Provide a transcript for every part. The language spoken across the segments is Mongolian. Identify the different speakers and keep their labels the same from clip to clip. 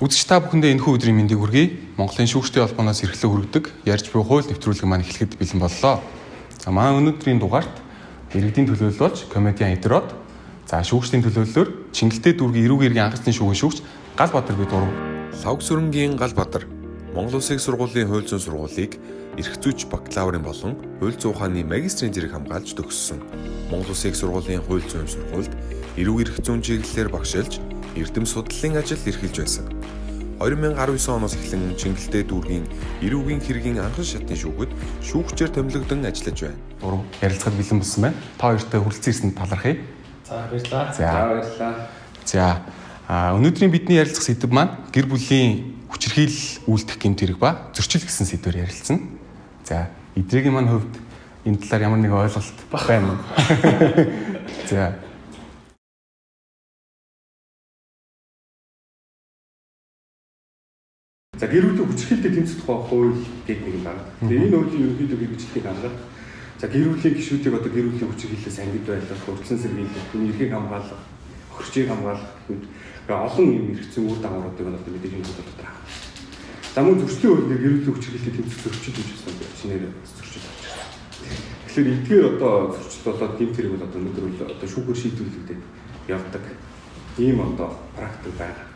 Speaker 1: Үзэгч та бүхэндээ энэхүү өдрийн мэндийг хүргэе. Монголын шүүгчдийн холбооноос эрхлэн хүргэдэг ярьж буй хууль нэвтрүүлэг маань эхлэхэд бэлэн боллоо. За манай өнөөдрийн дугаарт иргэдийн төлөөлөл болж комедиан Эдрод, за шүүгчдийн төлөөллөөр Чингэлтэй дүүргийн эрүүг эргийн анхны шүүгэн шүүгч Галбаатар бид гурав.
Speaker 2: Лавг сүрэнгийн Галбаатар Монгол Улсын их сургуулийн хууль зүйн сургуулийг эрх зүйч бакалаврын болон хууль зүйн ухааны магистрийн зэрэг хамгаалж төгссөн. Монгол Улсын их сургуулийн хууль зүйн сургуульд эрүүг эрх зүйн чиглэлээр багшилж, эрдэм судлалын ажил эрхэлж байсан. 2019 оноос эхлэн Чингэлтэй дүүргийн эрүүгийн хэргийн анхан шатны шүүхэд шүүгчээр томилогдон ажиллаж байна.
Speaker 1: Гурав ярилцахад бэлэн болсон байна. Та хоёртой хүрэлцэн ирсэнд талархъя.
Speaker 3: За баярлалаа.
Speaker 1: За.
Speaker 4: Баярлалаа.
Speaker 1: За өнөөдрийн бидний ярилцах сэдэв маань гэр бүлийн хүчирхийлэл үйлдэх гэмт хэрэг ба зөрчил гэсэн сэдвээр ярилцсан. За эдрэгийн маань хувьд энэ талаар ямар нэгэн ойлголт байна уу? За.
Speaker 4: За гэр бүлийн хүчирхийлэлтэй тэмцэх тухай хууль гэдэг нэг юм байна. Тэгээ энэ хуулийн ерөнхийдөө хэрэгжлийг хангах. За гэр бүлийн гишүүдийг одоо гэр бүлийн хүчирхийллээс ангид байлгах, урьдчилан сэргийлэх, хүний эрхийг хамгаалах, хөрчийг хамгаалах гэх мэт олон юм эрх зүйн үр дагавруудыг нь одоо мэдээж энэ хууль дотор авах. За мөн зөрчлийн хууль дээр гэр бүлийн хүчирхийлэлтэй тэмцэх зөрчил гэж байна. Шинээр зөрчил авч ирсэн. Тэгэхээр эдгээр одоо зөрчил болоод гэмт хэрэг бол одоо өнөөдөр бол одоо шүүхээр шийдвэрлэгдээд явдаг ийм одоо практик байгаа.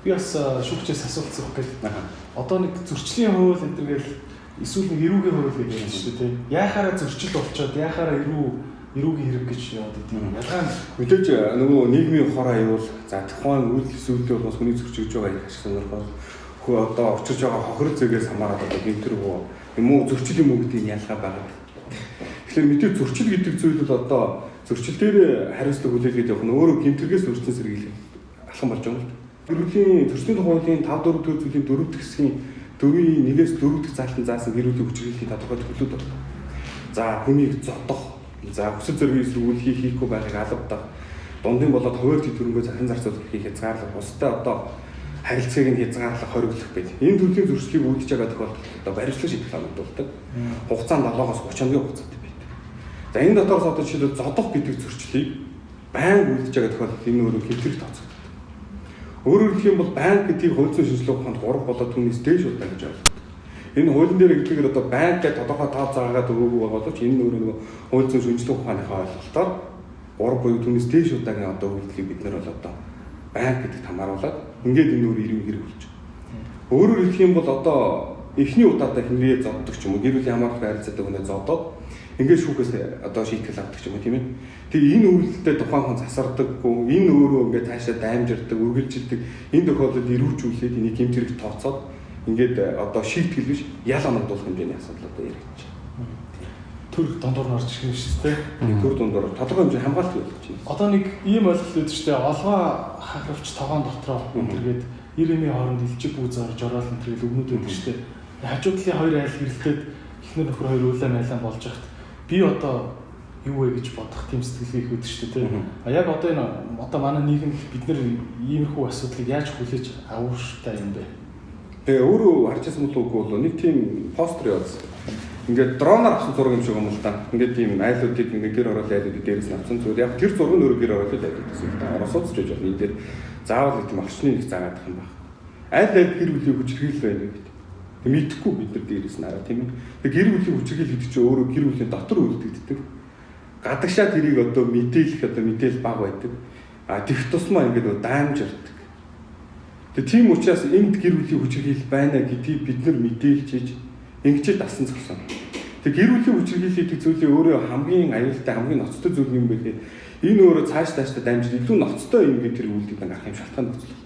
Speaker 3: Би бас шүүгчээс асуулт асуух гээд. Одоо нэг зөрчлийн хууль энэ төр гээл эсвэл нэг эрүүгийн хууль гэж ярьж шүү дээ. Яахаараа зөрчил болчоод яахаараа эрүүгийн хэрэг гэж яваад идэв. Ялгаа нь
Speaker 4: мэдээж нөгөө нийгмийн хор аюул, за тухайн үйл зүйлээ бас хүний зөрчигж байгаа их ашиг сонирхол хөө одоо учирч байгаа хохирол зэгээс хамаарат одоо гэмт хэрэг үү юм уу зөрчил юм уу гэдгийг ялгаа байгаа. Тэгэхээр мэдээж зөрчил гэдэг зүйл бол одоо зөрчил дээр хариуцлага хүлээгээд явах нь өөрөө гэмт хэрэгээс зөрчил сэргийлэх алхам болж байгаа юм л. Гэр бүлийн зөрчлийн тухай хуулийн 5 4 дэх зүйлийн 4 дэх хэсгийн 4-ийн 1-ээс 4 дэх заалтанд заасан гэр бүлийн хүчирхийллийн тодорхой төлөвлөлт байна. За хүнийг зодох, за хүсэл зоригийн эсрэг үйл хийхгүй байхыг алавдах, дундын болоод хуваар тэтгэврөнгөө захин зарцуулах хийх хязгаарлах, бусдад одоо харилцааг нь хязгаарлах, хориглох гэж. Энэ төрлийн зөрчлийг үүдэж байгаа тохиолдолд одоо баримтлал шийтгэл оногдуулдаг. Хугацаа нь 7-оос 30 хоногийн хугацаатай байдаг. За энэ дотоос одоо жишээлбэл зодох гэдэг зөрчлийг байнга үүдэж байгаа тохиолдолд энэ өөрөө гэмт хэрэг тооцогддог. Өөрөөр хэлэх юм бол байнга гэдгийг хууль зүйн шинжилгээ ухаанд 3 болоод түүнээс дээш удаа гэж ойлгодог. Энэ хуулийн дээр гэдгээр одоо байнга гэж тодорхой тоо заагаад өгөөгүй байгаа боловч энэ өөрөө нөгөө хууль зүйн шинжилгээ ухааныхаа ойлголтоор 3 буюу түүнээс дээш удаагийн одоо үйлдэлийг бид нар бол одоо байнга гэдэгт хамааруулаад ингээд энэ өөр эрүүл хэрэг болж байна. Өөрөөр хэлэх юм бол одоо эхний удаадаа хинрээ зоддог ч юм уу гэр бүлийн хамааралтай харилцаатай хүнээ зодоод ингээд шүүхээс одоо шийтгэл авдаг ч юм уу тийм ээ. Тэгээ энэ үйлдэлтэй тухайн хүн засардаггүй, энэ өөрөө ингээд цаашаа даймжирдаг, үргэлжилдэг. Энэ тохиолдолд эрүүжүүлээд энийг гэмт хэрэг тооцоод ингээд одоо шийтгэл биш ял оногдуулах хэмжээний асуудал одоо яригдчих.
Speaker 3: Төр дундуур нь орж ирэх юм шүү дээ.
Speaker 4: Төр дундуур тодорхой хэмжээ хамгаалт болж байна.
Speaker 3: Одоо нэг ийм ойлголт өгдөг шүү дээ. Олгоо хахравч тогоон дотроо тэргээд эр эмийн хооронд илжиг бүүз орж ороод энэ төрөл өгнүүд өгдөг шүү дээ. Хажуу талын хоёр айл хэрэлдээд эхнэр нөхөр хоёр үлээ майлан болж хахад би одоо юу вэ гэж бодох тийм сэтгэлгээ их өгдөг шүү дээ. А яг одоо энэ одоо манай нийгэмд бид нэр иймэрхүү асуудлыг яаж хүлээж авах юм бэ?
Speaker 4: Тэгээ өөрөө харж байсан болов уу бол нэг тийм постэр явуулсан. Ингээд дроноор авсан зураг юм шиг юм л да. Ингээд тийм айлуудыг ингээд гэр хорооллын айлуудыг дээрээс нь авсан зүгээр. Яг тэр зураг нь өөрөө гэр хорооллын айлууд гэсэн юм да. Оросууд ч гэж байна. Энэ дээр заавал нэг тийм орчны нэг заагаадах юм байна. Аль аль гэр бүлийн хүчирхийлэл байна гэдэг. Тэг мэдэхгүй бид нар дээрээс нь хараа тийм ээ. Тэг гэр бүлийн хүчирхийлэл гэдэг чинь өөрөө гэр бүлийн дотор үлдэгддэг. Гадагшаа тэрийг одоо мэдээлэх одоо мэдээл бага байдаг. А тэгх тусмаа ингээд даймжирдаг. Тэг тийм учраас энд гэр бүлийн хүчирхийлэл байна гэдгийг бид нар мэдээлж хийж ингэчээд дасан зогсон. Тэг гэр бүлийн хүчирхийлэл гэдэг зүйлийн өөрөө хамгийн аюултай хамгийн ноцтой зүйл юм бэ гэхээр энэ өөрөө цааш тааштай дамжиж илүү ноцтой юм гэдэг тэр үйлдэл гарах юм шалтгаан нөхцөл.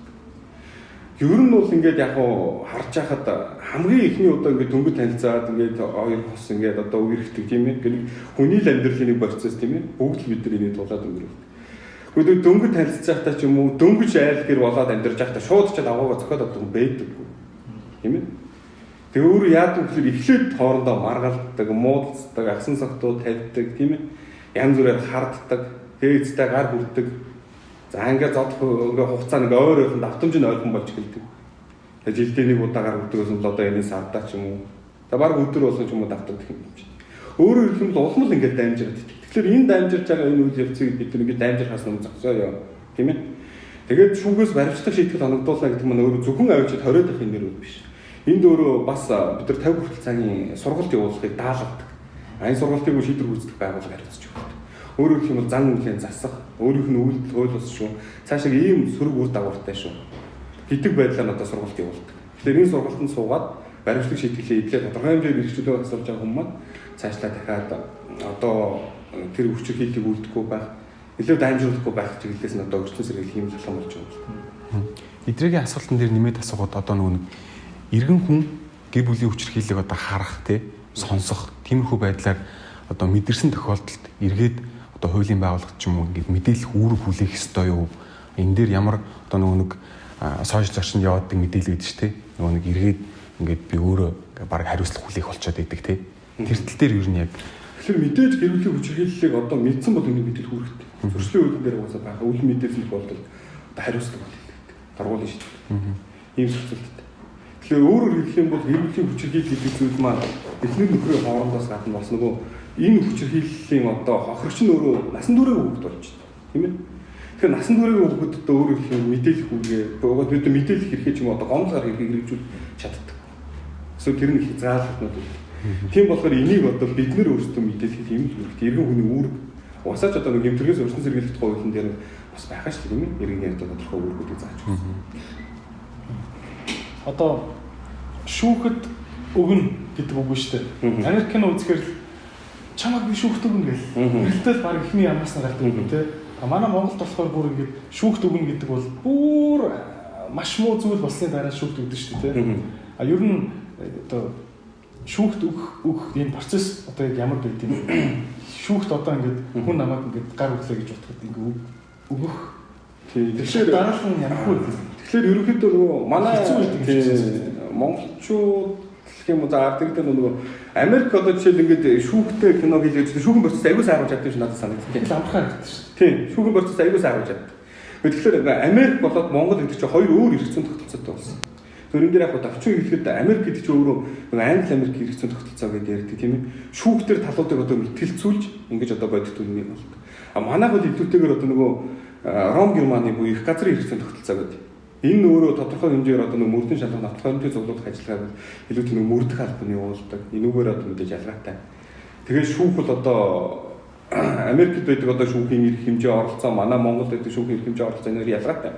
Speaker 4: Ер нь бол ингээд яг уу харж байхад хамгийн эхний удаа ингээд дөнгөж танилцаад ингээд хоёр хос ингээд одоо үерхдэг тийм ээ. Ингээд хүний л амьдралын нэг процесс тийм ээ. Бүгд л бид нар энийг тулаад өнгөрүүлдэг. Гэхдээ дөнгөж танилцж байхдаа ч юм уу дөнгөж айл гэр болоод амьдарч байхдаа шууд ч даваагаа зохиод авдаг хүн байдаггүй. Тийм ээ. Тэгээ өөрөө яадаг гэхээр эхлээд хоорондоо маргалддаг, муудалцдаг, агсан согтуу тавьдаг тийм ээ. Янз бүрээр харддаг, тэгээ эцтэй гар хүрдэг. За ингээд зодох ингээ хугацаа нэг ойр ойрхон давтамж нь ойрхон болж эхэлдэг. Тэгээ жилдээ нэг удаа гар хүрдэг гэсэн бол одоо энэ сардаа ч юм уу. За баг өдөр болгон ч юм уу давтагдах юм чинь. Өөрөөр хэлэх юм бол улам л ингээд дамжираад идэг. Тэгэхээр энэ дамжирч байгаа энэ үйл явцыг бид ингээд дамжирхаас өмнө зогсооё. Тийм ээ. Тэгээд шүүгээс баримтлах шийтгэл оногдуулна гэдэг маань өөрөө зөвхөн авчид 20 дахь нэрүүд биш. Энд өөрөө бас бид нар 50 хүртэл цагийн сургалт явуулахыг даалгадаг. Энэ сургалтыг шийдвэр гүйцэтгэх байгууллага хариуцж өгдөг. Өөрөөр хэлэх юм бол зан үйлийн засах, өөрийнх нь үйлдэл хууль бус шүү. Цаашаа ийм сөрөг үр дагавартай шүү гэдэг байдлаар одоо сургалт явуулдаг. Тэгэхээр энэ сургалтанд суугаад баримтлах шийтгэлээ эдлээ тодорхой хэмжээгээр эрхчлөлөө асуулж байгаа хүмүүс маань цаашлаа дахиад одоо тэр хүчирхийллийг үлдэхгүй байх, илүү дамжуулахгүй байх чиглэлээс нь одоо өрчсөн сэргийлэх юм алхам болж байгаа юм.
Speaker 1: Эдрэгийн асуултан дээр нэмээд асуугаад одоо нөгөө нэг иргэн хүн гэр бүлийн хүчирхийллийг одоо харах тий сонсох тиймэрхүү байдлаар одоо мэдэрсэн тохиолдолд эргээд одоо хуулийн байгууллага ч юм уу ингээд мэдээлэх үүрэг хүлээх ёстой юу? Энэ дээр ямар одоо нөгөө нэг сошиал орчинд яваадаг мэдээлэл гэдэг чинь тий нөгөө нэг эргээд ингээд би өөрөө баг хариуцлага хүлээх болчиход байдаг тий. Тэр тал дээр ер нь яг
Speaker 4: тэгэхээр мэдээж гэр бүлийн хүчирхийллийг одоо мэдсэн бол энэ мэдээлэл хүргэдэг. Зөрчлийн хуулийн дээр угаасаа байгаа. Үл мэдээлсэн тохиолдолд одоо хариуцлага хүлээх. Торгуулийн шийдэл. Ийм зөрчилтэй. Тэгэхээр өөрөөр хэлэх юм бол гэр бүлийн хүчирхийлэл гэдэг зүйл маань эхнэр нөхрийн хоорондоос гадна бас нөгөө энэ хүчирхийллийн одоо хохирогч нь өөрөө насан туршийн хүүхэд болж байна. Тийм ээ. Тэгэхээр насан туршийн хүүхэд одоо өөрөөр хэлэх юм мэдээлэх үүргээ бөгөөд бид мэдээлэх хэрэгээ ч юм уу одоо гомдлоор хэрэгээ хэрэгжүүл чаддаг. Эсвэл тэр нэг хязгаарлалтнууд үү. Тийм болохоор энийг одоо бид нэр өөрсдөө мэдээлэх юм л үүрэгтэй. Иргэн хүний үүрэг. Угаасаа ч одоо нэг гэмтрэгээс өрсөн сэргийлэх тухай хуулийн дээр бас байгаа шүү дээ, тийм ээ. Иргэний одоо тодорхой үүргүүдийг зааж өгсөн.
Speaker 3: Одоо шүүхэд өгнө гэдэг үг шүү дээ. Америк кино үзэхээр чамайг би шүүхт өгнө гэл. Эрэлтэл баг ихний ямаас нь гардаг юм те. А манай Монголд болохоор бүр ингээд шүүхт өгнө гэдэг бол бүр маш муу зүйл болсны дараа шүүхт өгдөг шүү дээ те. А ер нь одоо шүүхт өгөх энэ процесс одоо яг ямар байд юм бэ? Шүүхт одоо ингээд хүн намайг ингээд гар өглөө гэж бодоход ингээд өгөх.
Speaker 4: Тэгэхээр
Speaker 3: дараалал нь ямар хүү вэ?
Speaker 4: Тэгэхээр ерөнхийдөө нөгөө манай монголчууд гэх юм уу за ард иргэдээ нөгөө Америк одоо жишээл ингээд шүүхтэй кино хийлгэж шүүхэн процесс аягүй сайн харуулж чаддаг юм шиг надад санагддаг.
Speaker 3: Тэгэл амархан харагддаг шүү дээ.
Speaker 4: Тийм, шүүхэн процесс аягүй сайн харуулж чаддаг. Тэгэхээр Америк болоод Монгол гэдэг чинь хоёр өөр эрх зүйн тогтолцоотой болсон. Тэр энэ дээр яг давчин хэлэхэд Америк гэдэг чинь өөрөө нөгөө Англи Америк эрх зүйн тогтолцоо гэдээ ярьдаг тийм ээ. Шүүхтэр талуудыг одоо мэтгэлцүүлж ингэж одоо бодит үннийг болдог. А манайх бол илүүтэйгээр одоо нөгөө Ром Германы буюу их газрын эрх зүйн тогтолцоо гэдэг. Энэ өөрөө тодорхой хэмжээгээр одоо нөгөө мөрдөн шалгах нотлох хэмжээ цуглуулах ажиллагааг илүүтэй нөгөө мөрдөх албаны явуулдаг. Энүүгээр одоо мэдээж ялгаатай. Тэгээд шүүх бол одоо Америкт байдаг одоо шүүхийн эрх хэмжээ оролцоо, манай Монголд байдаг шүүхийн эрх хэмжээ оролцоо энэ ялгаатай.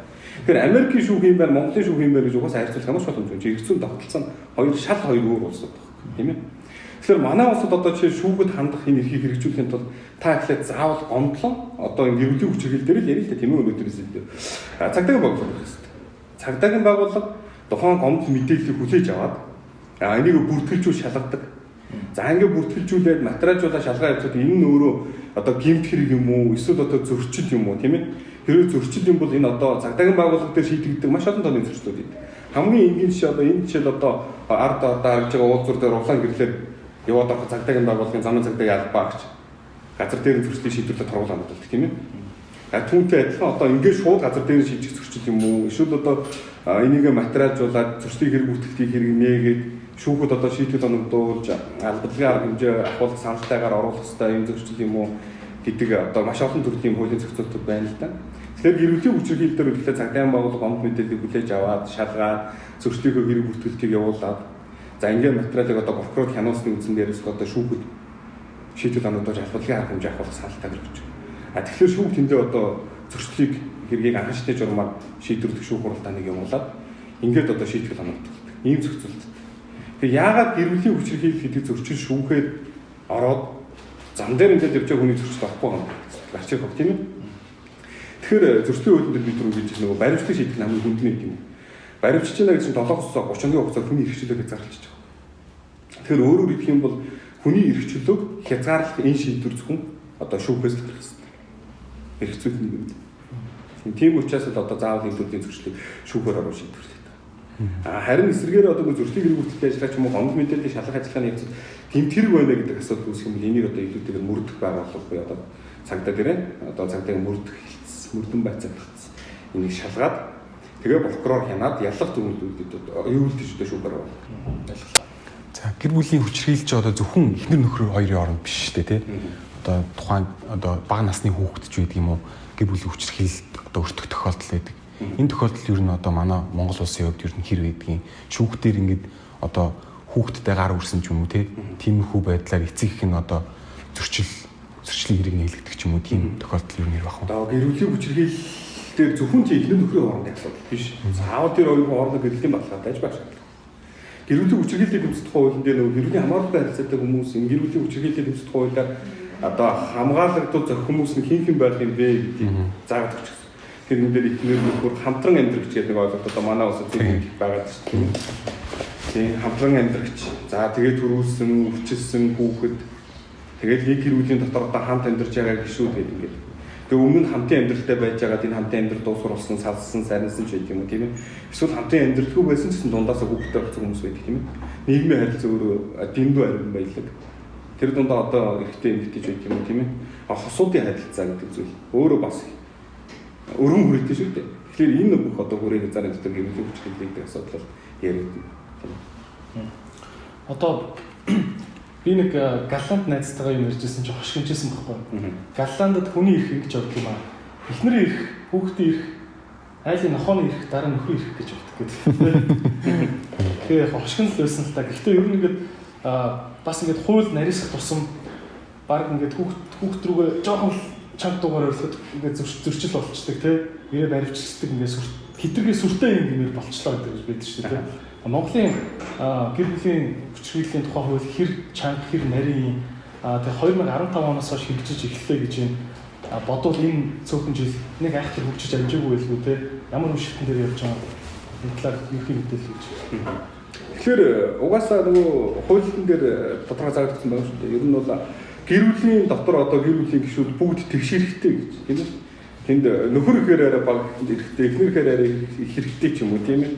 Speaker 4: Тэгэхээр Америкийн шүүх юм байна, Монголын шүүх юм байна гэж угаасаа харьцуулах ямар ч боломжгүй. Эрх зүйн тогтолцоо нь хоёр шал хоёр өөр улсууд байна, тийм ээ. Тэгэхээр манай улсад одоо жишээ шүүхэд хандах энэ эрхийг хэрэгжүүлэхийн тулд та эхлээд заавал гомдлон одоо энэ гэр бүлийн хүчирхийлэл дээр л ярил л да, тийм ээ, өнөөдөр зэндээ. Цагдаагийн байгууллага байх хэрэгтэй. Цагдаагийн байгууллага тухайн гомдол мэдээллийг хүлээж аваад энийг бүртгэлжүүл шалгадаг. За ингээд бүртгэлжүүлээд материалжуулаад шалгаа явуулахад энэ нь өөрөө одоо гэмт хэрэг юм уу эсвэл одоо зөрчил юм уу, тийм ээ. Хэрвээ зөрчил юм бол энэ одоо цагдаагийн байгууллага дээр шийдэгддэг маш олон тооны зөрчлүүд байдаг. Хамгийн энгийн жишээ одоо энэ жишээл одоо ард одоо харж байгаа уулзуур дээр улаан гэрлээр яваад орох цагдаагийн байгууллагын замын цагдаагийн албаа гэж газар дээр нь зөрчлийн шийдвэрлэлд торгуул хандуулдаг, тийм ээ. Түүнтэй адилхан одоо ингээд шууд газар дээр шийдэх зөрчил юм уу? Эсвэл одоо энийг материалжуулаад зөрчлийн хэрэг бүртгэлтийг хэрэг нээгээд шүүхэд одоо шийтгэл оногдуулж албадлагын арга хэмжээ ахуулах саналтайгаар оруулах ёстой юм зөрчил юм уу гэдэг одоо маш олон төрлийн хуулийн зохицуултууд байна л да. Тэгэхээр гэр бүлийн хүчирхийлэл дээр үлдээ цагдаагийн байгууллага гомд мэдээллийг хүлээж аваад шалгаад зөрчлийнхөө хэрэг бүртгэлтийг явуулаад за ингээд материалыг одоо прокурор хянуулсны үндсэн дээрээс одоо шүүхэд шийтгэл оногдуулж албадлагын арга хэмжээ ахуулах саналтайгаар өгч. А тэгэхээр шүүх тэндээ одоо зөрчлийг хэргийг анхан шатны журмаар шийдвэрлэх шүүх хуралдааныг явуулаад ингээд одоо шийтгэл оногддог. Ийм зохицуулттай. Тэгэхээр яагаад гэр бүлийн хүчирхийлэл гэдэг зөрчил шүүхээр ороод зам дээр ингээд явж байгаа хүний зөрчил орохгүй байгаа юм гарч ирэх бох, тийм ээ. Тэгэхээр зөрчлийн хуулийн дээр бид түрүү гэж нөгөө баримтлаг шийдэх нь хамгийн хүнд нэг юм. Баримтчиж байна гэж чинь 7-оос 30 хоногийн хугацаар хүний эрх чөлөөг хязгаарлаж байгаа. Тэгэхээр өөрөөр хэлэх юм бол хүний эрх чөлөөг хязгаарлах энэ шийдвэр зөвхөн одоо шүүхээс л гарах хэрэгтэй. Эрх зүйн нэг юм. Тийм учраас л одоо заавал энэ төрлийн зөрчлийг шүүхээр оруулах шийдвэрлэдэг. Харин эсрэгээр одоо нэг зөрчлийн хэрэг бүртгэлийн ажиллагаа ч юм уу гомдол мэдээллийн шалгах ажиллагааны явцад гэмт хэрэг байна гэдэг асуудал үүсэх юм бол энийг одоо илүүтэйгээр мөрдөх байгууллага буюу одоо цагдаа дээрээ одоо цагдаагийн мөрдөх хэлц, мөрдөн байцаах хэлц энийг шалгаад тэгээ прокурор хянаад яллах дүгнэлтүүд юу л тийш одоо шүүхээр оруулах.
Speaker 1: Ойлголоо. За гэр бүлийн хүчирхийлэл чи одоо зөвхөн эхнэр нөхөр хоёрын хооронд биш шүү дээ, тий. Одоо тухайн одоо бага насны хүүхэд ч байдаг юм уу гэр бүлийн хүчирхийлэлд одоо өртөх тохиолдол байдаг. Энэ тохиолдол ер нь одоо манай Монгол улсын хувьд ер нь хэр байдгийг, шүүхтэр ингээд одоо хүүхдтэй гар үрсэн ч юм уу те, тиймэрхүү байдлаар эцэг их нь одоо зөрчлийн хэрэг нийлэгдэх ч юм уу, тийм тохиолдол ер нь хэр байх вэ?
Speaker 4: Одоо гэр бүлийн хүчирхийлэл дээр зөвхөн тийм эхнэр нөхрийн хоорондын асуудал биш. Заавал тэр хоёр хүн хоорондоо гэрлийн баталгаатай ч байх шаардлага. Гэр бүлийн хүчирхийллийг дэмжих тухай хуулийн дээр нөгөө гэр бүлийн хамааралтай харилцаатай хүмүүс энэ гэр бүлийн хүчирхийллийг дэмжих тухай хуулиар одоо хамгаалагдвал зохих хүмүүс нь хэн хэн байх юм бэ гэдгийг заагаад өгчихсөн. Тэр энэ дээр эхнэр нөхөр хамтран амьдрагч гэдэг нэг ойлголт одоо манай улсад тийм их байгаа шүү дээ. Тийм, хамтран амьдрагч. За тэгээд төрүүлсэн, өвчлсөн хүүхэд, тэгээд нэг гэр бүлийн дотор одоо хамт амьдарч байгаа гишүүд гэдэг ингээд. Тэгээ өмнө нь хамтын амьдралтай байж байгаад энэ хамтын амьдрал дуусруулсан, салсан, сарнсан ч байдаг юм уу, тийм ээ. Эсвэл хамтын амьдралгүй байсан ч гэсэн дундаасаа хүүхэдтэй болсон хүмүүс байдаг, тийм ээ. Нийгмийн харилцаа өөрөө дэндүү ариун баялаг. Тэр дундаа одоо эрэгтэй эмэгтэй ч байдаг юм уу, тийм ээ. А хосуудын харилцаа гэдэг зүйл өөрөө бас өргөн хүрээтэй шүү дээ. Тэгэхээр энэ бүх одоо хүрээ хязгаарын дотор гэр бүлийн хүчирхийлэл гэдэг асуудал яригдана. Тийм.
Speaker 3: Одоо би нэг Голланд найзтайгаа юм ярьжсэн чинь хошигнжсэн байхгүй. Голландд хүний эрх ингэж явдаг юм аа. Эхнэрийн эрх, хүүхдийн эрх, айлын нохооны эрх, дараа нь нөхрийн эрх гэж явдаг гэдэг. Тэгэхээр яг хошигнол байсан л та. Гэхдээ ер нь ингээд бас ингээд хууль нарийсах тусам баг ингээд хүүхд рүүгээ жоохон чанга дугаар ойрлоход ингээд зөрчил болчдөг тий. Ирээ баривчилдаг ингээд хитрхи сүртэй юм гэмээр болчлоо гэдэг гэж байдаг шүү дээ. Монголын гэр бүлийн хүчирхийллийн тухай хууль хэр чанга, хэр нарийн, тэгээ 2015 оноос хойш хэрэгжиж эхэллээ гэж юм бодвол энэ цөөхөн жил нэг айхтар хөгжиж амжаагүй байлгүй те. Ямар үе шатн дээр явж байгаа энэ талаар ерхий мэдээлэл өгч.
Speaker 4: Тэгэхээр угаасаа нөгөө хуулийн дээр тодорхой заагдсан байгаа шүү дээ. Ер нь бол гэр бүлийн дотор одоо гэр бүлийн гишүүд бүгд тэгш хэрэгтэй гэж, тийм ээ. Тэнд нөхөр ихээр арай бага хэрэгтэй, эхнэр ихээр арай их хэрэгтэй ч юм уу, тийм ээ.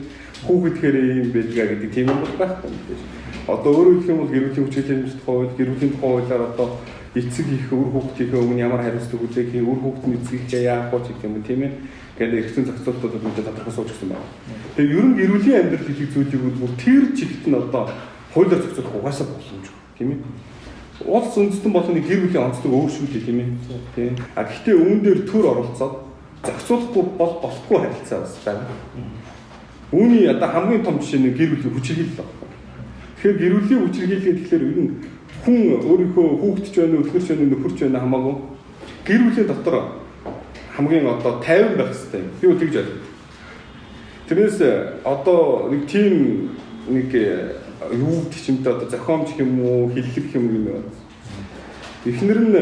Speaker 4: Хүүхэд ихээр ийм байдгаа гэдэг тийм юм бол байхгүй мэдээж. Одоо өөрөөр хэлэх юм бол гэр бүлийн хүчирхийллийн тухай хууль, гэр бүлийн тухай хуулиар одоо эцэг их үр хүүхдийнхээ өмнө ямар хариуцлага хүлээх, үр хүүхд нь эцэг ихээ яах вэ гэх юм уу, тийм ээ. Гэдэг эрх зүйн зохицуултууд мэдээ тодорхой сууж гисэн байна. Тэгээ ер нь гэр бүлийн амьдрал гэдэг зүйлийг бүр тэр чигт нь одоо хуулиар зохицуулах угаасаа боломжгүй, тийм ээ. Улс үндэстэн болгоны гэр бүлийн онцлог өөр шүү дээ, тийм ээ. Тийм. А гэхдээ үүн дээр төр оролцоод зохицуулахгүй бол болохгүй харилцаа бас байна. Үүний одоо хамгийн том жишээ нь гэр бүлийн хүчирхийлэл байна. Тэгэхээр гэр бүлийн хүчирхийлэл гэхээр ер нь хүн өөрийнхөө хүүхэд ч байна уу, өхөр ч байна уу, нөхөр ч байна хамаагүй гэр бүлийн дотор хамгийн одоо тайван байх хэрэгтэй юм. Би бол тэгж ойлгодог. Тэрнээс одоо нэг тийм нэг юу гэдэг ч юм дэ одоо зохиомж юм уу, хиллэг юм юм байна. Эхнэр нь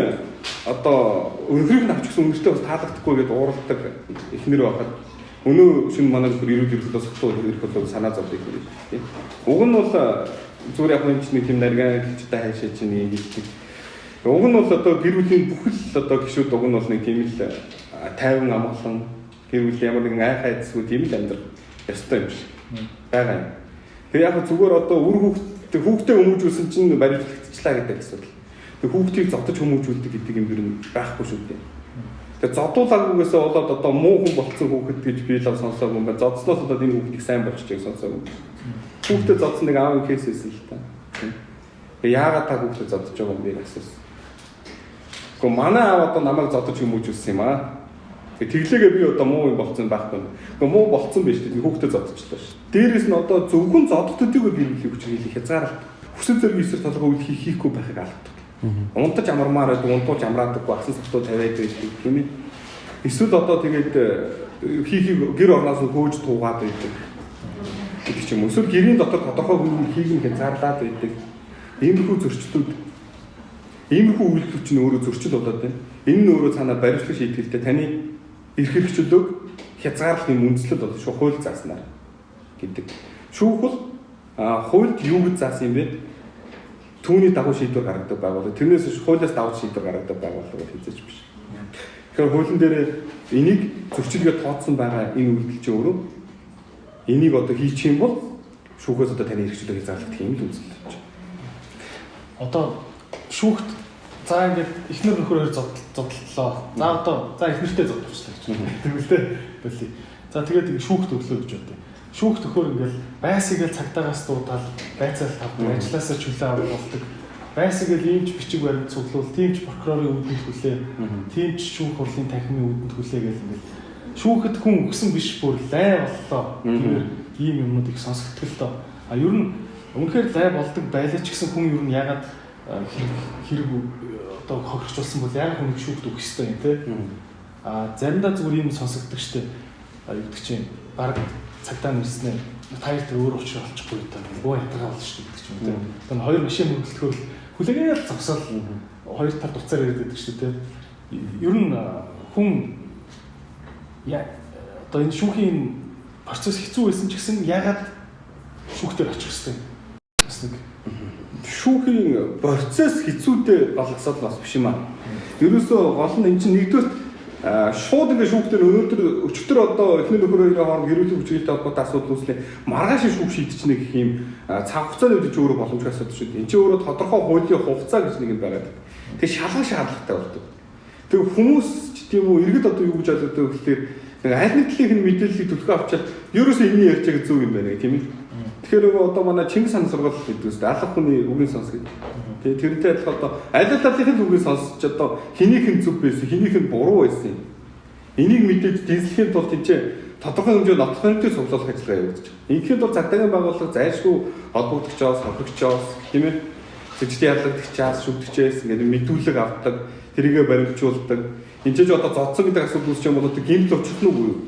Speaker 4: одоо өнөхрийг нь авч гисэн үнэртэй бас таалагдахгүй гэдээ ууралдаг эхнэр байхад өнөө шин манай нөхөр эрүүл ерхлөө согтуу ерхлөө санаа зовдөг юм тийм. Уг нь бол зүгээр яг юм чинь нэг тийм нарийн гэж одоо хайшаа чинь хэлдэг. Уг нь бол одоо гэр бүлийн бүхэл одоо гишүүд уг нь бол нэг тийм л тайван амгалан гэр бүлийн ямар нэгэн айхай айдасгүй тийм л амьдрах ёстой юм шиг байгаа юм. Тэр яг зүгээр одоо үр хүүхд хүүхдээ өмжүүлсэн чинь баривчлагдчихлаа гэдэг асуудал. Тэр хүүхдийг зодож хүмүүжүүлдэг гэдэг юм ер нь байхгүй шүү дээ. Тэгээ зодуулаагүйгээсээ болоод одоо муу хүн болцсон хүүхэд гэж би л сонсоогүй юм байна. Зодсноос болоод энэ хүүхдийг сайн болчихжээ гэж сонсоогүй. Хүүхдээ зодсон нэг аавын кейс байсан л та. Тэгээ яагаад та хүүхдээ зодож байгаа юм бэ гэж асуусан. Гэхдээ манай аав одоо намайг зодож хүмүүжүүлсэн юм аа. Тэглээгээ би одоо муу юм болцсон байхгүй. Гэхдээ муу болцсон байж тээ хүүхдээ зодчихлоо шүү. Дээрээс нь одоо зөвхөн зодох төдийгүй гэр бүлийн хүчирхийлэл хязгаарлалт. Хүсэл зоригийн эсрэг толгой үйл хийхгүй байхыг алгадаг. Унтаж амармаар байдаг, унтуулж амраадаггүй, асан согтуу тавиад байдаг, тийм ээ. Эсвэл одоо тэгээд хийхийг гэр орноос нь хөөж туугаад байдаг гэдэг ч юм уу. Эсвэл гэрийн дотор тодорхой хүн хийх нь хязгаарлаад байдаг. Иймэрхүү зөрчлүүд, иймэрхүү үйлдэл чинь өөрөө зөрчил болоод байна. Энэ нь өөрөө цаанаа баримтлах шийтгэлтэй таны эрх хэрэгчлөөг хязгаарлах юм үндслэл бол шүү хууль зааснаар гэдэг. Шүүх бол хуульд юу гэж заасан юм бэ? Түүний дагуу шийдвэр гаргадаг байгууллага. Тэрнээс биш хуулиас давж шийдвэр гаргадаг байгууллага бол хэзээ ч биш. Тэгэхээр хуулийн дээр энийг зөрчилгээ тооцсон байгаа энэ үйлдэл чинь өөрөө энийг одоо хийчих юм бол шүүхээс одоо таны эрх чөлөө хязгаарлагдах юм л үзэл болж байна.
Speaker 3: Одоо шүүхт за ингээд эхнэр нөхөр хоёр зодлоо. За одоо за эхнэртэй зодчихлаа гэж. Тэгвэл тэ болий. За тэгээд шүүхт өглөө гэж бодъё. Шүүхт өхөр ингээл байсыг л цагдаагаас дуудаал байцаал тавдаг, ажилласаа чөлөө авах болдог. Байсыг л иймч бичиг баримт цуглуул, тиймч прокурорын үүдэнд хүлээ, тиймч шүүх хурлын танхимын үүдэнд хүлээ гэл ингээл Шүүхэд хүн өгсөн биш бүр лай боллоо. Тэгэхээр ийм юмнууд их сонсогддог л доо. А ер нь үнэхээр лай болдог байлаа ч гэсэн хүн ер нь ягаад хэрэг одоо хохирч болсон бол ягаад хүнийг шүүхт өгөх ёстой юм те. А заримдаа зүгээр ийм сонсогддог штэ. Юу гэдэг чинь баг цагдаа нэрснээ та хоёр тэр өөр учраа олчихгүй даа. Бөө ятгаа болно штэ гэдэг ч юм те. Одоо хоёр машин мөргөлдөхөөр хүлээгээл зогсоол хоёр тал буцаар ирээд байдаг штэ те. Ер нь хүн одоо энэ шүүхийн процесс хэцүү байсан ч гэсэн ягаад шүүхтэр очих ёстой юм? Бас нэг
Speaker 4: шүүхийн процесс хэцүүдээ гол асуудал бас биш юм аа. Ерөөсөө гол нь эн чинь нэгдүгээр шууд ингээ шүүхтэр өнөөдөр өчтөр одоо эхнэр нөхөр хоёрын хооронд гэр бүлийн хүчирхийлэлтэй холбоотой асуудал үүслээ. Маргааш шүүх шийдчихнэ гэх юм цаг хугацааны үед чи өөрөө боломжтой асуудал шүү дээ. Энд чи өөрөө тодорхой хуулийн хугацаа гэж нэг юм байгаад. Тэгээ шалгах шаардлагатай болдог. Тэгээ хүмүүс ч тийм үү иргэд одоо юу гэж ойлгодог вэ гэхээр нэг аль нэг талын мэдээллийг түлхүү авчаад ерөөсөө энэний ярьж байгаа зөв юм байна гэх тийм ээ. Тэгэхээр нөгөө одоо манай Чингис хаан сургууль гэдэг үстэй алга хүний үгийг сонс гэдэг. Тэгээ тэрнтэй адилхан одоо аль аль талын үгийг сонсч одоо хэнийх нь зөв байсан, хэнийх нь буруу байсан юм. Энийг мэдээж дэнслэхийн тулд тэнцээ тодорхой хэмжээнд нотлохын цуглуулах ажиллагаа явагдаж байна. Ингээм бол цагдаагийн байгууллага зайлшгүй холбогдогчоос, хохирогчоос тийм ээ зэгчдийн яллагдагчаас, шүгдэгчээс ингээд мэдүүлэг авдаг, тэрийгэ баримтжуулдаг. Энд ч одоо зодсон гэдэг асуудал үүсч юм бол одоо гэмтэл учрах нь үгүй юу?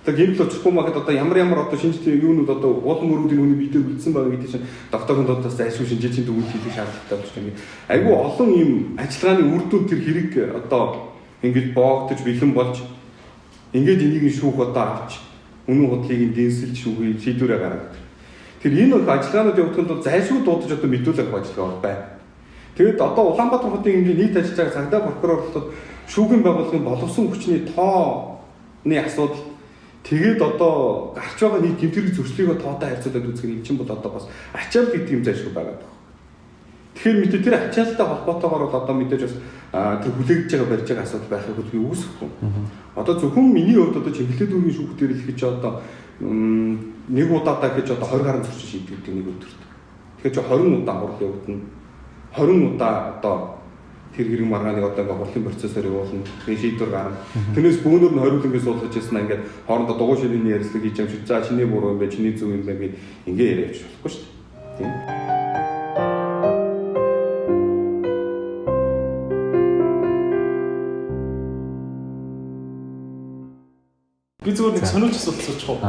Speaker 4: Одоо гэмтэл учрахгүй махад одоо ямар ямар одоо шинж юунууд одоо уул мөрүүдийн хүний биедээ үлдсэн байгаа гэдэг чинь докторын дуудаас зайлшгүй шинжээчийн төвөнд хийх шаардлагатай болж байна. Айгүй олон юм ажиллагааны үр дүн тэр хэрэг одоо ингэж боогдож бэлэн болж ингээд энийг шүүх одоо авч үнэн худлыг дэнсэлж шүүхийг шийдвэрээ гаргадаг. Тэр энэ их ажиллагаанууд явагдахын тулд зайлшгүй дуудаж одоо мэдүүлэх ажиллагаа бол байна. Тэгэд одоо Улаанбаатар хотын хэмжээ нийт ажиллаж байгаа цагдаа прокурорлууд шүүхийн байгууллагын боловсон хүчний тооны асуудал тэгээд одоо гарч байгаа нийт гэмт хэрэг зөрчлийг тоотой харьцуулаад үзэх юм чинь бол одоо бас ачаал гэдэг юм зайлшгүй байгаа. Тэгэхээр мэдээ тэр ачаалтай холбоотойгоор бол одоо мэдээж бас тэр хүлээгдэж байгаа барьж байгаа асуудал байхыг би үүсэхгүй. Одоо зөвхөн миний хувьд одоо чиглэлээ дүүргийн шүүхтэр л гэж одоо нэг удаадаа гэж одоо 20 гаруй зөрчил шийдэгдэг нэг өдөрт. Тэгэхээр чи 20 удаа хурал явагдана. 20 удаа одоо тэр хэрэг маргааныг одоо ингээ хурлын процессор явуулна. Тэгээ шийдвэр гарна. Тэрнээс бөөнөр нь хориглон ингээ суулгаж яснаа ингээд хоорондоо дугуй ширээний ярилцлага хийж юм шиг за чиний буруу юм бэ, чиний зөв юм бэ гэд ингээ яриа явчих болохгүй шүү дээ. Тийм.
Speaker 3: Би зүгээр нэг сониуч асуулт асуучих уу?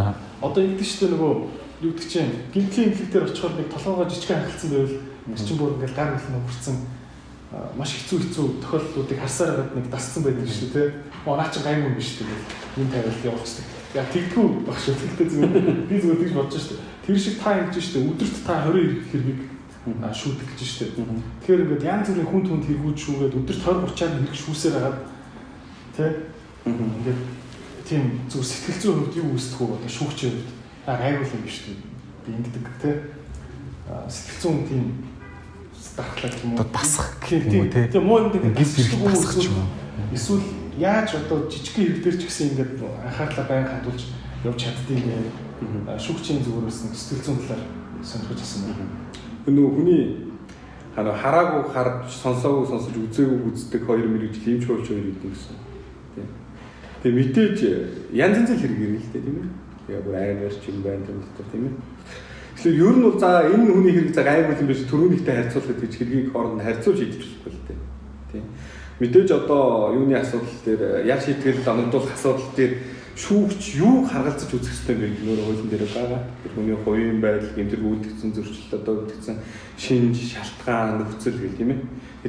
Speaker 3: Одоо ингэдэг шүү дээ нөгөө юу гэдэг чинь гэмтлийн эмнэлэг дээр очихоор нэг толгоогоо жижигхэн хахалцсан байвал тэр чинь бүр ингээл гар хөлнө хүрсэн маш хэцүү тохиолдлуудыг харсаар байгаад нэг дасцсан байдаг шүү дээ тий. Наа чинь гайгүй юм биш үү гэх юм тавиал явуулчихдаг. Яг тэгдэггүй баг шүү. Тэгтээ зүгээр би зүгээр тэгж бодож шүү дээ. Тэр шиг та ингэж шүү дээ. Өдөрт та 20 хэргийг шүүдэг гэж шүү дээ. Тэгэхээр ингээд янз бүрийн хүн түнд хэрэгүүд шүүгээд өдөрт 20 30-аар хэрэг шүүсээр хагаад тий. Ингээд тийм зүгээр сэтгэл зүйн хувьд юу үүсдэг вэ? Одоо шүүгчийн хувьд гайгүй юм биш үү? Би ингэдэг тий. Сэтгэл зүйн тийм дархлаа гэх юм уу?
Speaker 1: Одоо дасах гэх юм уу тий.
Speaker 3: Тийм муу юм дээр
Speaker 1: гэмт хэрэг дасах ч юм уу.
Speaker 3: Эсвэл яаж одоо жижигхэн хэрэг дээр ч гэсэн ингээд анхаарлаа байнга хандуулж явж чаддгийг нэ. Шүүгчийн зүгээр бас нэг сэтгэл зүйн талаар сонирхож байсан байна.
Speaker 4: Нөгөө хүний хараагүй харж, сонсоогүй сонсож, үзээгүй үздэг хоёр мэрэгжил ийм ч хуульч хоёр гэдэг гэсэн. Тийм. Тэгээ мэдээж янз янзын хэрэг ирнэ л дээ тийм ээ. Тэгээ бүр аймар ч юм байна тийм дотор тийм ээ. Тэгэхээр ер нь бол за энэ хүний хэрэг за гайгүй юм биш түрүүнийхтэй харьцуулахад гэж хэргийг хооронд харьцуулж шийдэж болохгүй л дээ. Тийм. Мэдээж одоо юуны асуудал дээр ял шийтгэл оногдуулах асуудал дээр шүүгч юу харгалзаж үзэх ёстой юм бэ гэдэг нөр хуулийн дээр байгаа. Тэр хүний хувийн байдал, гэмтэрэг үлдгэсэн зөрчил одоо үлдгэсэн шинж, шалтгаан, нөхцөл гэх тийм ээ.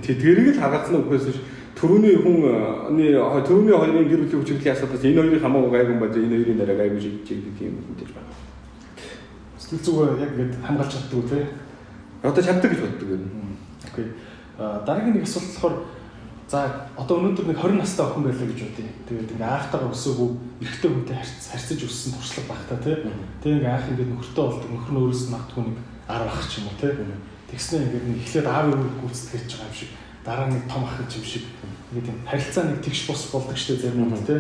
Speaker 4: Тэдгэрийг л харгалзана үгээс биш түрүүний хүний түрүүний хоёрын гэр бүлийн хүчирхийллийн асуудлаас энэ хоёрын хамаагүй гайгүй юм байна. Энэ хоёрын дараа гайгүй шийдэж гэдэг юм мэдээж байна.
Speaker 3: Сэтгэл зүгээр яг ингэж хамгаалж чаддаг үү те?
Speaker 4: Одоо чаддаг гэж боддог юм.
Speaker 3: Окей. Дараагийн нэг асуулт болохоор за одоо өнөөдөр нэг 20 настай охин байлаа гэж бодъё. Тэгээд ингээ аавтайгаа өсөөгүй эрэгтэй хүнтэй харьцаж өссөн туршлага байх та тий. Тэгээд ингээ аах ингээд нөхөртэй болдог. Нөхөр нь өөрөөс нь магадгүй нэг 10 ах ч юм уу тий. Тэгснэ ингээд нэг эхлээд аавын үүрэг гүйцэтгэж байгаа юм шиг дараа нэг том ах юм шиг ингээд тийм харилцаа нэг тэгш бус болдог штэ зарим үед тий.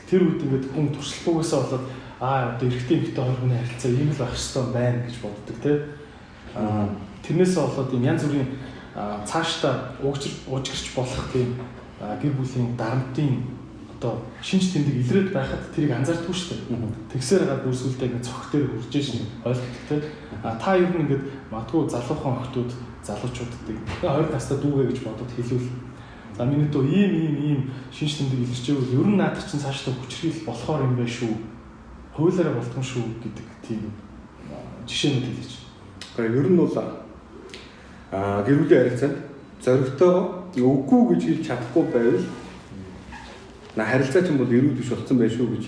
Speaker 3: Тэр үед ингээд хүн туршлаггүйгээсээ болоод одоо эрэгтэй эмэгтэй хоёр хүний харилцаа ийм л байх ёстой байна гэж боддог тий. Тэрнээсээ болоод ийм янз бүрийн цаашдаа уужгирч болох тийм гэр бүлийн дарамтын Одоо шинж тэмдэг илрээд байхад тэрийг анзаардаггүй шүү дээ. Тэгсээр хагаад бүр сүултээ ингээд цогх дээр хүрж шин ойлгохтой те. А та ер нь ингээд магадгүй залуухан охтууд залуучууддаг 20 настай дүүгээ гэж бодоод хэлвэл за миний дүү ийм ийм ийм шинж тэмдэг илэрч байвал ер нь наадах чинь цаашдаа хүчрхийлэл болохоор юм байна шүү. Хуулиараа болдгон шүү гэдэг тийм жишээнүүд хэлээч.
Speaker 4: Гэхдээ ер нь бол гэр бүлийн харилцаанд зоригтойгоо үгүй гэж хэлж чадахгүй байвал на харилцаа чинь бол эрүүл биш болсон байх шүү гэж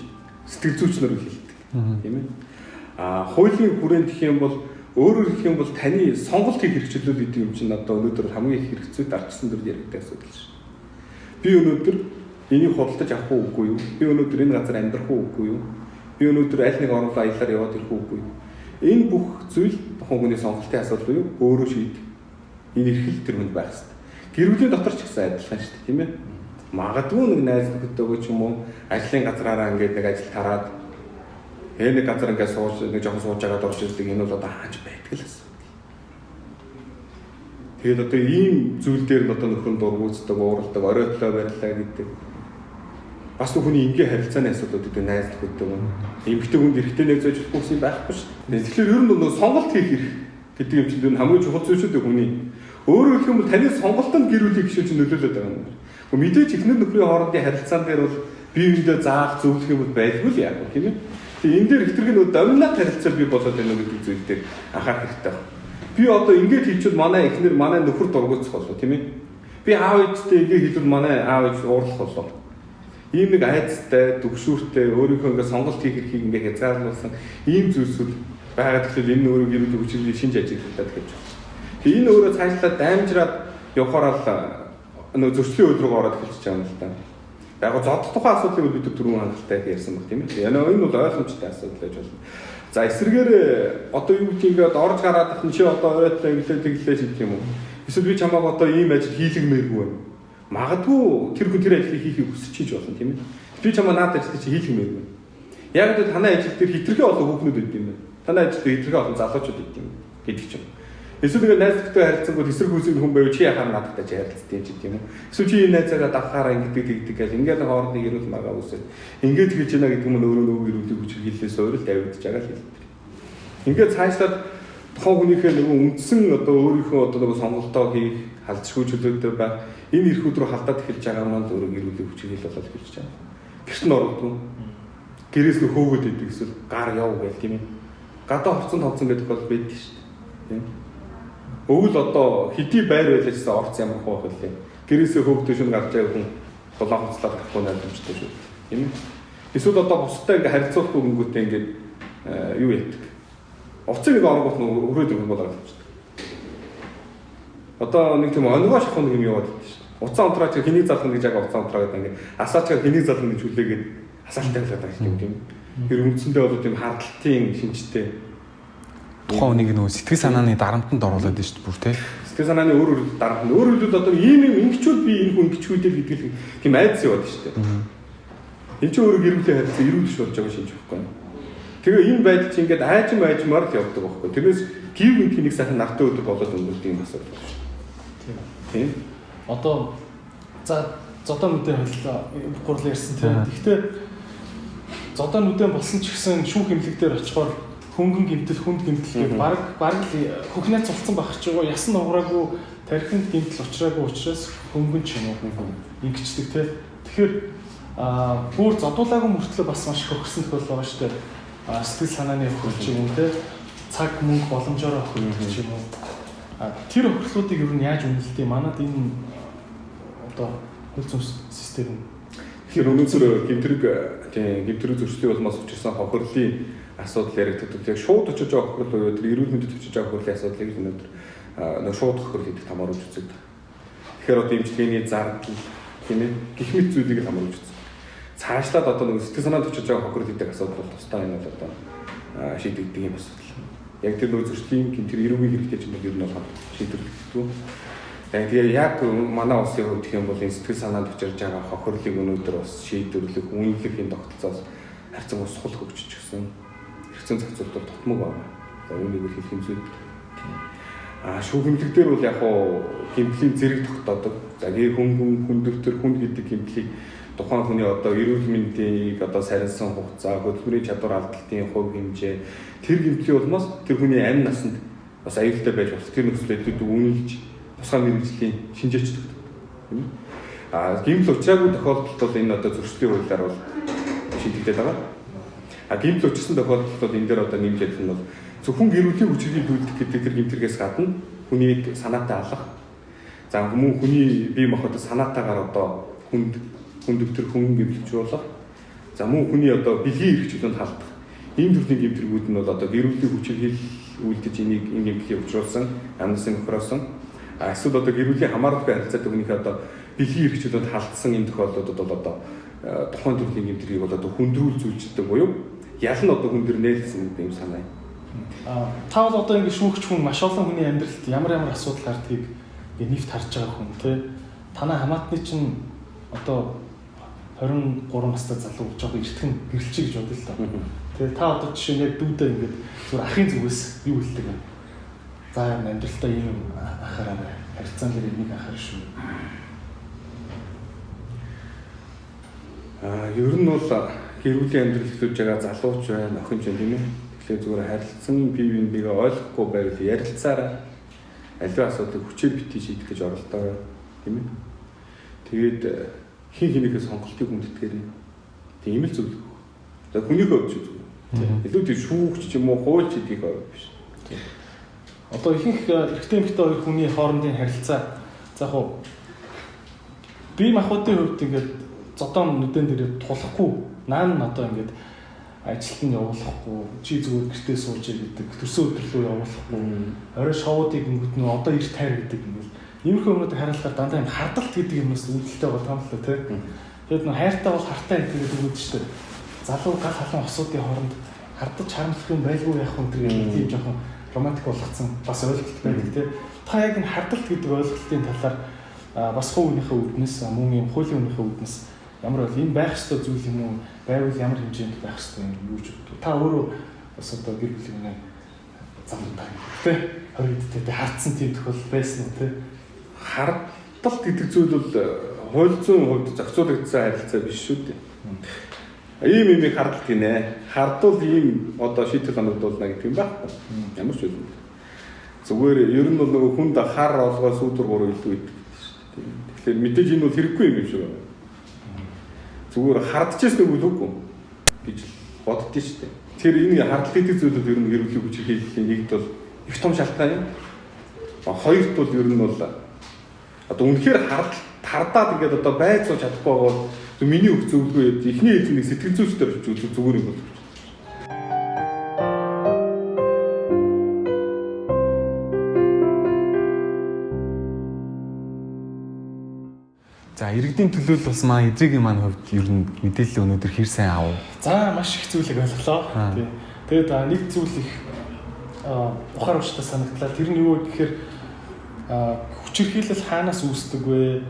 Speaker 4: сэтгэл зүйч нар хэлдэг. Тийм ээ. Хуулийн хүрээнд гэх юм бол өөрөөр хэлэх юм бол таны сонголт хийх хэрэгчлэл гэдэг юм чинь одоо өнөөдөр хамгийн их хэрэгцээ дарчсан төрөл яригддаг асуудал шүү. Би өнөөдөр энийг худалдаж авах уу үгүй юу? Би өнөөдөр энэ газар амьдрах уу үгүй юу? Би өнөөдөр аль нэг оронд аяллаар яваад ирэх үү үгүй юу? Энэ бүх зүйл тухайн хүний сонголтын асуудал буюу өөрөө шийдэх. Энэ эрхэл тэр хүнд байх хэрэгтэй. Гэр бүлийн дотор ч гэсэн адилхан шүү дээ, тийм ээ. Магадгүй нэг найз нөхөдтэйгөө ч юм уу ажлын газраараа ингээд нэг ажил тараад нэг газар ингээд сууж нэг жоохон сууж байгаад орж ирдэг, энэ бол одоо хаач байдаг л асуудал. Тэгээд одоо ийм зүйл дээр нь одоо нөхөр нь дургуутдаг, ууралдаг, оройтлоо барилаа гэдэг. Бас хүний энгийн харилцааны асуудлууд гэдэг найз нөхөдтэй юм. Эмэгтэй хүнд эрэгтэй нэг зөөж болохгүй юм байхгүй шүү дээ. Тэгэхээр ер нь нөгөө сонголт хийх эрх гэдэг юм чинь хамгийн чухал зүйл шүү дээ хүний. Өөрөөр хэлэх юм бол таны сонголт нь гэр бүлийг гişүүч нөлөөлөд байгаа юм. Мэдээж эхнэр нөхрийн хоорондын харилцаан дээр бол бие биендээ заах зөвлөх юм бол байлгүй л яг тийм ээ. Тэгээ энэ дээр хэтэрхий нөгөө доминант харилцаа бий болоод байна гэдэг зүйл дээр анхаарах хэрэгтэй байна. Би одоо ингэж хийчихвэл манай эхнэр манай нөхөр дургуутсах болов тийм ээ. Би аав ээжтэй ингэж хийлвэл манай аав ээж уурлах болов. Ийм нэг айцтай, түгшүүртэй, өөрийнхөө ингэ сонголт хийх эрхийг ингэ хязгаарлуулсан ийм зүйлсүүд байгаад тэгэхээр энэ өөрөө гэр бүлийн хүчрхийллийн шинж ажиглагдаад гэж байна. Тэгээ энэ өөрөө цаашлаад дамжраад явахаар л нөгөө зөрчлийн хууль руу ороод эхэлж байгаа юм л та. Яг зодох тухайн асуудлыг бид түрүүн хангалттай ярьсан баг тийм ээ. Энэ бол ойлгомжтой асуудал байж болно. За эсрэгээр одоо юу гэдэг ингээд орж гараад их чи одоо оройтлоо инглээ тэглээ ч гэх юм уу. Эсвэл би чамааг одоо ийм ажил хийлгэмээргүй байна. Магадгүй тэр хүн тэр ажлыг хийхийг хүсэж хийж болно тийм ээ. Би чамаа наад ажлыг чи хийлгэмээргүй. Яг л танай ажил дээр хитрхи олон хүүхнүүд өгд юм байна. Танай ажил дээр хитрхи олон залуучууд өгд юм гэдэг ч юм. Эсвэл ингээд найз нөхдөд харилцангууд эсрэг хүсэх хүн байв чи яхаар наадтай чи харилцдаг юм чи тийм үү. Эсвэл чи энэ найзаагаа дагахаараа ингэдэг тэгдэг гэл ингээд хоорондын эрүүл маргаа үүсээд ингээд хэлж байна гэдэг нь өөрөө нөгөө эрүүлийг хүчирхийллээс өөрөлд авигдж байгаа л хэлдэг. Ингээд цаашлаад тухайн хүнийхээ нөгөө үндсэн одоо өөрийнхөө одоо нөгөө сонголтоо хийх халдшгүй чөлөөтэй байх энэ эрхүүд рүү халдаад эхэлж байгаа маань өөрөө эрүүлийг хүчирхийлэл болоод эхэлж байгаа. Гэрт нь орогдсон. Гэрээс нь хөөгөөд идэг эсвэл гар яв гэл тийм ээ. Гадаа хорцон тонцсон гэдэг бол байдаг шүү дээ. Тийм. Өвөл одоо хэдий байр байлаа гэсэн орц ямар хуу байх вэ? Гэрээсээ хөөгдөө шүн гарч байгаа хүн дулаан хуцлаад гарахгүй ойлгомжтой шүү. Тийм ээ. Эсвэл одоо бусдад ингээ харилцуулахгүй гингүүтээ ингээд юу яадаг. Уцыг нэг оронгууд нь өрөөд өгөх болоод болчихдог. Одоо нэг тийм онгоо шахах нэг юм яваад байдаг шүү. Уцаа унтраач хэнийг залгана гэж яг уцаа унтраа гэдэг ингээ асаач хэнийг залгана гэж хүлээгээд асаалтай болоод байгаа юм тийм. Тэр үндсэндээ бол тийм хардталтын шинжтэй
Speaker 1: тухайн хүнийг нөгөө сэтгэл санааны дарамтанд оруулаад байна шүү дээ бүр тий.
Speaker 4: Сэтгэл санааны өөр өөр дарамт. Өөрөөр хэлбэл одоо ийм юм ингэчүүл би энэ хүн ингэчүүдээ гэдэг л тийм айдас яваад шүү дээ. Энэ чинь өөрөө гэр бүлийн харилцаа эрүүл биш болж байгаа шинж байхгүй. Тэгээ энэ байдал чинь ингээд айжим айжмаар л явдаг байхгүй. Тэрнээс гів гинтийн нэг сайхан нартай өдөр болоод өнгөрдөг юм асуудал байна.
Speaker 3: Тийм.
Speaker 4: Тийм.
Speaker 3: Одоо за зодоо нүдэн хэллээ. Гурлаа ярьсан тийм. Гэхдээ зодоо нүдэн болсон ч гэсэн шүүх эмнэлэг дээр очихоор хөнгөн гэмтэл, хүнд гэмтэл гэх баг л хөхнээ цулцсан байх ч байгаа ясан нуграагүй тархинд гэмтэл учраагүй учраас хөнгөн ч юм уу ингэчдэг те. Тэгэхээр бүр зодуулаагүй мөртлөө бас маш их хөхсөн тохиолдол байгаа шүү дээ. Сэтгэл санааны хөхөл ч юм уу те. Цаг мөнгө боломжоор хөхөлдөг ч юм уу. Тэр хөхлүүдийг ер нь яаж үнэлдэг? Манад энэ одоо хууль зүйн систем.
Speaker 4: Тэгэхээр өнөөдөр гэмтрэг тийм гэмтрэг зөрчлийн улмаас учирсан хохирлын асуудал яригддаг. Яг шууд очиж байгаа хохирол буюу тэр эрүүл мэндэд очиж байгаа хохирлын асуудлыг л өнөөдөр нөө шууд хохирол гэдэг хамааруулж үздэг. Тэгэхээр одоо эмчилгээний зардал тийм ээ гэх мэт зүйлийг л хамааруулж үздэг. Цаашлаад одоо нэг сэтгэл санаанд очиж байгаа хохирол гэдэг асуудал бол тусдаа энэ бол одоо шийдэгддэг юм асуудал. Яг тэр нөө зөрчлийн гин тэр эрүүгийн хэрэгтэй ч юм бол ер нь бол шийдвэрлэгддэг. Тэгээ яг манай улсын хувьд гэх юм бол энэ сэтгэл санаанд учирж байгаа хохирлыг өнөөдөр бас шийдвэрлэх, үнэлэх энэ тогтолцоос харьцангуй сул хөгжиж гисэн. Хэрэгцэн зохицуулалт бол тотмог байна. За үүнийг бол хэлэх юм зүйл. Шүүх эмнэлэг дээр бол яг хуу гэмтлийн зэрэг тогтоодог. За гээ хүн хүндөвтөр хүн гэдэг гэмтлийг Тухайн хүний одоо эрүүл мэндийг одоо сарнсан хугацаа, хөдөлмөрийн чадвар алдалтын хувь хэмжээ, тэр гэмтлийн улмаас тэр хүний амь насанд бас аюултай байж болох тэр нөхцөлөд үнэлж тусгай мэргэжлийн шинжээч тогтдог. Тийм ээ. А гэмтэл учраагүй тохиолдолд бол энэ одоо зөрчлийн хуулиар бол шийдэгдээд байгаа. А гэмтэл учирсан тохиолдолд бол энэ дээр одоо нэмж ярих нь бол зөвхөн гэр бүлийн хүчирхийлэл үйлдэх гэдэг тэр гэмтэргээс гадна хүнийг санаатай алах. За мөн хүний бие махбод санаатаагаар одоо хүнд хүндөвтөр хүн гэмтэлжуулах. За мөн хүний одоо бэлгийн эрх чөлөөнд халдах. Ийм төрлийн гэмтэргүүд нь бол одоо гэр бүлийн хүчирхийлэл үйлдэж энийг энэ гэмтлийг учруулсан, амнасан хохироосон. А эсвэл одоо гэр бүлийн хамааралгүй харилцаатай хүнийхээ одоо бэлгийн эрх чөлөөнд халдсан энэ тохиолдлуудад бол одоо тухайн төрлийн гэмтэргийг бол одоо хүндрүүл зүйлчилдэг буюу ял нь одоо хүн дээр нээлсэн гэдэг юм санаа юм.
Speaker 3: Та бол одоо ингэ шүүгч хүн маш олон хүний амьдралд ямар ямар асуудал гардгийг ингэ нэвт харж байгаа хүн тий. Танай хамаатны чинь одоо 23 настай залуу жоохон эртхэн гэрэлчий гэж бодъё л доо. Тэгээ та одоо жишээ нь яг дүүдээ ингээд зүгээр ахын зүгээс юу хэлдэг вэ? За юм амьдралдаа ийм юм анхаараарай. Харилцаан дээр энийг анхаар шүү.
Speaker 4: Ер нь бол гэр бүлийн амьдрал эхлүүлж байгаа залууч байна, охин ч байна тийм ээ. Тэгэхээр зүгээр харилцан бие биенийгээ ойлгохгүй байвал ярилцаарай. Аливаа асуудлыг хүчээр битгий шийдэх гэж оролдоорой, тийм ээ. Тэгээд хин хинийхээ сонголтыг хүндэтгээрэй. Тийм л зөвлөх. За хүнийхээ хувьд зүгээр. Илүү тийм шүүгч ч юм уу хуульч гэдгийг хувьд биш.
Speaker 3: Тийм. Одоо ихэнх эрэгтэй эмэгтэй хоёр хүний хоорондын харилцаа за яг уу бие махбодын хувьд ингээд зодоон нүдэн дээрээ тулахгүй наан нь одоо ингээд ажилд нь явуулахгүй чи зүгээр гэртээ сууж гэдэг төрсөн өдөр рүү явуулахгүй орой шоудыг өнгөт нөө одоо ир тайр гэдэг ингээд иймэрхүү юмнуудыг хариулахаар дандаа юм хардалт гэдэг юмнаас үүдэлтэй болдог юм л да тий. Тэгээд нөө хайртай бол хартай гэдэг үг үүд шүү дээ. Залуу гал халуун осуудын хооронд хардаж харамлах юм байлгүй яах вэ гэдэг тийм жоохон романтик болгоцсон бас ойлголт байдаг тий. Та яг энэ хардалт гэдэг ойлголтын талаар бас хувь хүнийхээ үүднээс мөн юм хуулийн хүнийхээ үүднээс ямар бол энэ байх ёстой зүйл юм уу байвал ямар хэмжээнд байх ёстой юм юу ч боддог. Та өөрөө бас одоо гэр бүлийн үнэ залуу та тий 20 дэх хардсан тийм тохиолдол байсан уу тий?
Speaker 4: Хардалт гэдэг зүйл бол хууль зүйн хувьд зохицуулагдсан харилцаа биш шүү дээ. Ийм юмыг хардалт гинэ. Хардвал ийм одоо шийтгэл оногдуулна гэдэг юм байхгүй. Ямар ч үйл. Зүгээр ер нь бол нөгөө хүнд хар олгой сүүдэр гурав илүү идэг шүү дээ. Тэгэхээр мэдээж энэ бол хэрэггүй юм шиг байна. Зүгээр хардчихсан үг үгүй гэж боддөө шүү дээ. Тэгэхээр энэ хардалт гэдэг зүйл бол ер нь гэр бүлийн хүчирхийллийн нэгд бол их том шалтгаан юм. Хоёрт бол ер нь бол одоо үнэхээр хардаад ингээд одоо байц сууж чадахгүй байгаа бол миний өгч зөвлөгөө эхний ээлжинд нэг сэтгэл зүйчдэр очиж зүгээр юм бол.
Speaker 1: За иргэдийн төлөөлөл бас маань эдрийн маань хувьд ер нь мэдээлэл өнөөдөр хэр сайн авав?
Speaker 3: За маш их зүйлийг ойлголоо. Тий. Тэгээд нэг зүйл их ухаар ууштай санагдлаа. Тэр нь юу вэ гэхээр хүчирхийлэл хаанаас үүсдэг вэ?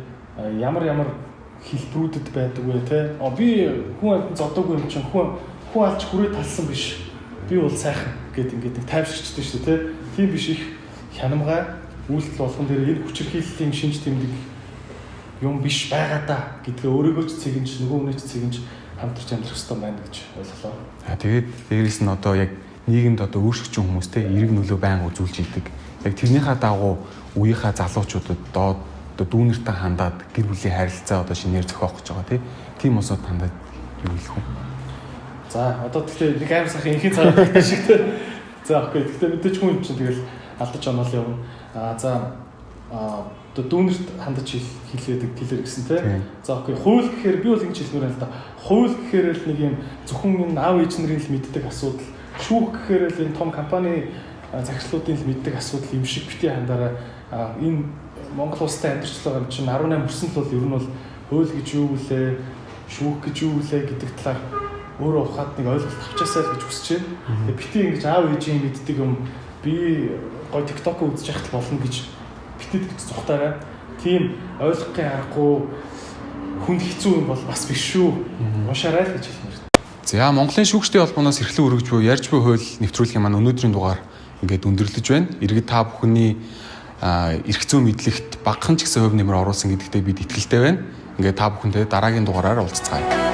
Speaker 3: Ямар ямар хэлбэрүүдэд байдаг вэ те? Би хүн амьтан зодоогүй юм чинь хүн алж хүрээ талсан биш. Би бол сайхан гэд ингээд нэг тайвширчдээ шүү дээ те. Тийм биш их хянамгай үйлдэл болгон дээр энэ хүчирхийллийн шинж тэмдэг юм биш байгаа даа гэдгээ өөрийгөө ч цэгэнч нөгөө хүнээ ч цэгэнч хамтарч амьдрах хэрэгтэй байна гэж ойлголоо.
Speaker 1: Аа тэгээд дээрээс нь одоо яг нийгэмд одоо өөрчлөгчөн хүмүүстэй эерэг нөлөө байнга үзүүлж идэг. Яг тэрнийхээ дагуу үеийнхаа залуучуудад доод одоо дүүнертэй хандаад гэр бүлийн харилцаа одоо шинээр зохиох гэж байгаа тийм усууд хандаад юу хэлэх вэ?
Speaker 3: За одоо тэгэхээр нэг аим сайхан инхийн цагаан шиг тий. За окей. Гэхдээ мэдээж хүн юм чинь тэгэл алдаж оноол явна. Аа за одоо дүүнерт хандаж хэлээдэг хэлээр гэсэн тий. За окей. Хууль гэхээр би бол ингэж хэлмээр байна л да. Хууль гэхээр л нэг юм зөвхөн энэ аав ээж нарын л мэддэг асуудал. Шүүх гэхээр л энэ том компани захирлуудын л мэддэг асуудал юм шиг бити хандаараа энэ Монгол улстай амьдарч байгаа юм чинь 18 хүрсэн л бол ер нь бол хууль гэж юу вүлээ, шүүх гэж юу вүлээ гэдэг талаар өөрөө ухаад нэг ойлголт авчаасай л гэж хүсэж байна. Тэгээ бити ингэж аав ээжийн мэддэг юм би гой TikTok үзэж яхад болно гэж битэд гэж зүхтаарай. Тийм ойлгохын аргагүй хүнд хэцүү юм бол бас биш шүү. Уншаарай л гэж хэлмээр.
Speaker 1: За Монголын шүүгчдийн холбооноос эрхлэн өргөж буй ярьж буй хууль нэвтрүүлгийн маань өнөөдрийн дугаар ингээд өндөрлөж байна. Иргэд та бүхний эрх зүйн мэдлэгт багахан ч гэсэн хувь нэмэр оруулсан гэдэгтээ бид итгэлтэй байна. Ингээд та бүхэнтэй дараагийн дугаараар уулзцгаая.